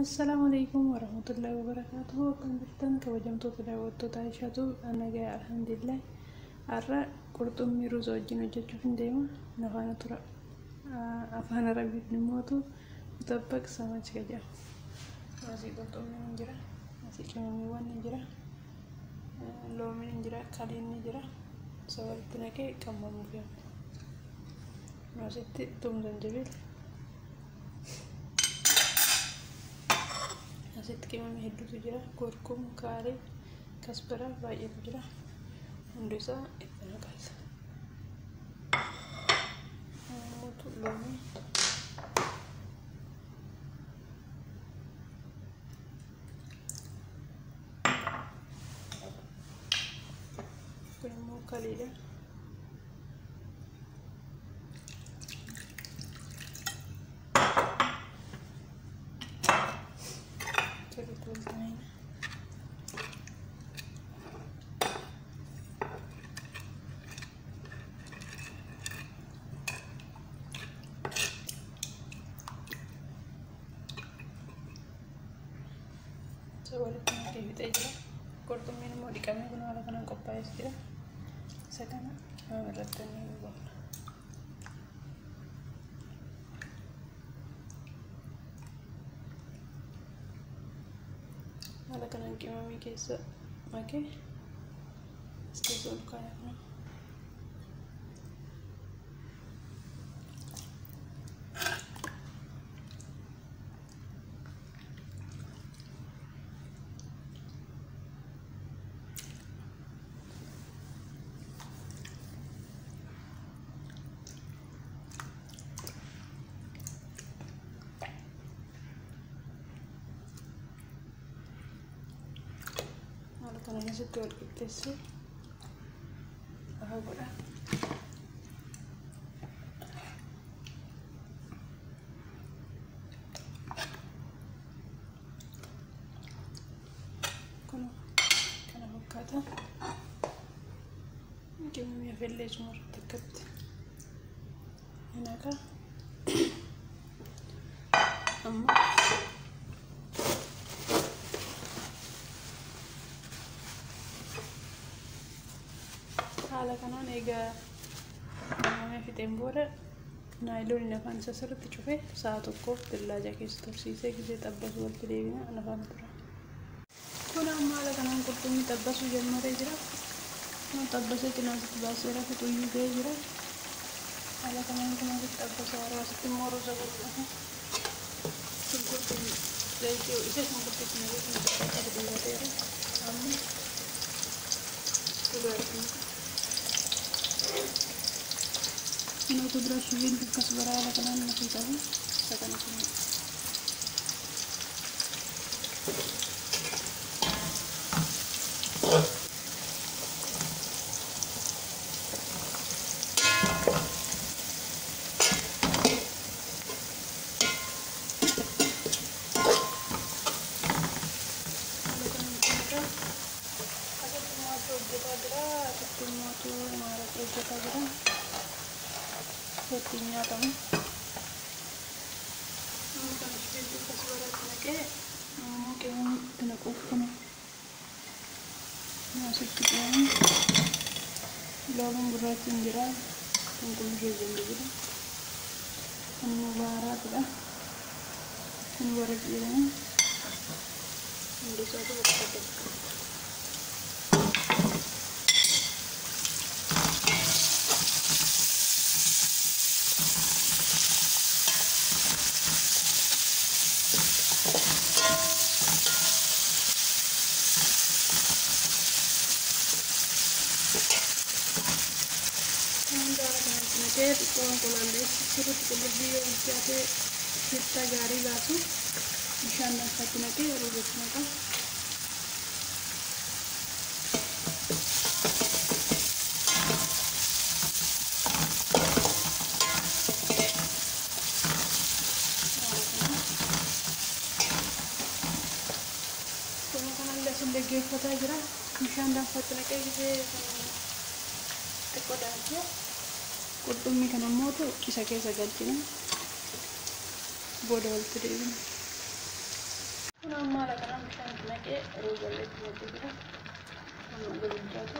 Assalaamu alaikum warahmatullahi wabarakatuh. Akkam jirtan kabajamtoota daawwattoota Aishaatu nagaa alhamdulillah. Har'a qurxummii ruuza wajjin hojjechuuf hin deema. Nafaana tura. Afaan Arabiitiin immoo mutabbaq samachi jedhama. Asii qurxummiin hin jira. Asii qimamiiwwan ni jira. Loomiin hin jira. Kaliin ni jira. Isa walitti naqee qammamuuf yaala. Asitti tuum zanjabil. Asitti qimamii hedduutu jira. Kurkum, kaarii, kasbara baay'eetu jira. Hundi isaa itti naqata. Mootu loomii. Kun immoo kaliidha. Sirriitti walitti naqna. Walitti naqee fixee jira. Qurxummiin immoo dhiqamee kun haala kanaan qophaa'ee jira. Isa kana qimama irratti ni goona. Haala kanaan qimamii keessa makee as keessa ol kaaya kana. Haala kanaan asitti wal qixxeessee lafa godha. Kun kana fakkaata. Qimamii hafellee isuma irratti akkatti naqa. Amma haala kanaan egaa qimamee fixeen booda naayilooniin afaan isaa sirriitti cufee sa'a tokkoof dillaaja keessa tursiisee gisee xabbasu walitti deebina afaan tura. Kun amma haala kanaan qurxummii xabbasuu jalmaree jira. Kun xabbasee cinaa asitti baaseera fixuyyuu ga'ee jira. Haala kanaan kun asitti xabbasa yeroo asitti immoo ruuza godhuudhaaf. Shunkurtiin zayitii ho'isee shunkurtii itti naqee shunkurtii dhiibateera. Amma dhugaatiin Kun kudura shibiin akkas bara haala kanaan nafii qabu. Isa kana kun haala kanaan jira. Asitti immoo hojjetaa jira. Asitti immoo maaraqii hojjetaa jira. Ittiin nyaatamu. Kana shibiin akkas baraatti naqee immoo qimamii itti naquuf kun asitti qimamii loomiin gurraachi hin jira. Qulqulluu ishee jira. Kun immoo baaraatidha. Kun waraqii jedhama. Hundi isaatu bakka adda. Hunda haala kanatti naqee xiqqoo qulqulleessi sirriitti qullubbii yoo bilchaate shittaa gaarii baasu bishaan danfatti naqee ruuzatti naqa. Kun kanallee asin dhaggeeffataa jira. Bishaan danfatti naqee gisee xiqqoo daakee qurxummii kana immoo isa keessa galchina. Booda walitti deebina. Amma haala kanaan bishaan itti naqee ruuzallee itti naqee jira. Amma gurguddaatu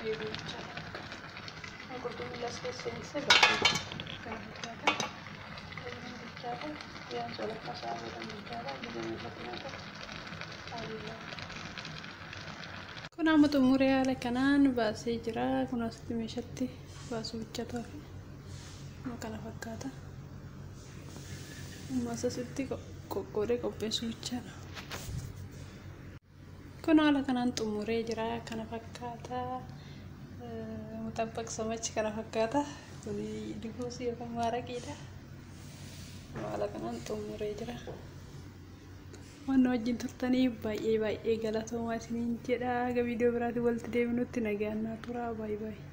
eeguu jechaadha. Qurxummii las keessa seensisee bakkee kana fakkaata. Bilchaata. Biyaan walakkaa sa'a booda bilchaata. Gizee meeshatti naqu. Kun amma xumuree haala kanaan baasee jira. Kun asitti meeshatti baasuu bichatu hafe. Kana fakkaata. Amma asitti qoqqoodee qopheessuu bichaadha. Kun haala kanaan xumuree jira. Kana fakkaata. Mutabbaq samachi kana fakkaata. Kun dikuusii yookaan maaraqiidha. Haala kanaan xumuree jira. Waan na wajjin turtanii baay'ee baay'ee galatoomaa isiniin jedha. Aga viidiyoo biraatiin walitti deebinutti nagaan naa turaa. Baay'ee baay'ee.